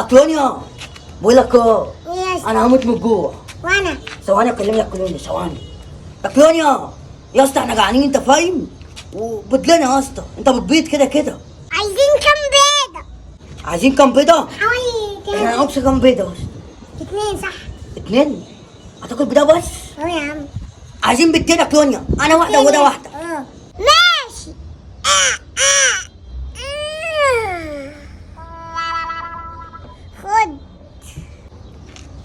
كلونيا، بقول لك ايه يا اسطى؟ انا هموت من الجوع. وانا ثواني اكلم لك كلونيا، ثواني. يا كلونيا يا اسطى احنا جعانين انت فاهم؟ وبيض لنا يا اسطى، انت بتبيض كده كده. عايزين كام بيضة؟ عايزين كام بيضة؟ حوالي احنا كام؟ هنقص كام بيضة يا اسطى؟ اتنين صح؟ اتنين؟ هتاكل بيضة بس؟ اهو يا عم. عايزين بيضتين يا كلونيا، انا واحدة وده واحدة. اه ماشي. خد.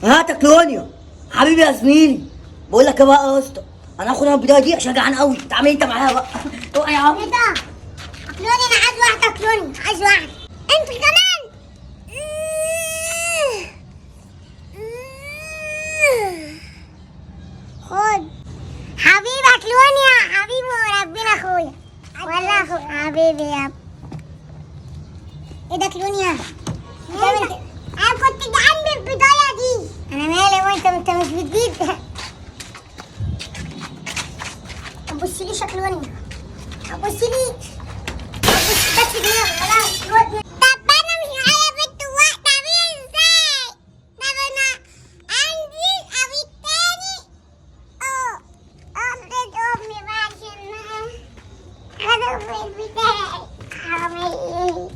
هات يا كلونيا حبيبي يا زميلي. بقول لك ايه بقى يا اسطى، انا هاخد انا البيضة دي عشان جعان قوي. انت عامل إيه انت معايا بقى؟ اوعى يا عم. ايه ده؟ اكلوني، انا عايز واحدة. اكلوني عايز واحدة. انت كمان. خد حبيبي اكلوني يا حبيبي، وربنا اخويا ولا اخو حبيبي يا ايه ده كلونيا؟ انا كنت جعان من البداية دي. انا مالي وانت انت مش بتجيب. بصي لي شكلوني، بصي لي، بصي بس دماغي. طب انا مش معايا بنت واحدة ابيع ازاي؟ طب انا عندي ابيض تاني. اه اخد امي بقى عشان خدوا في البداية حرامية.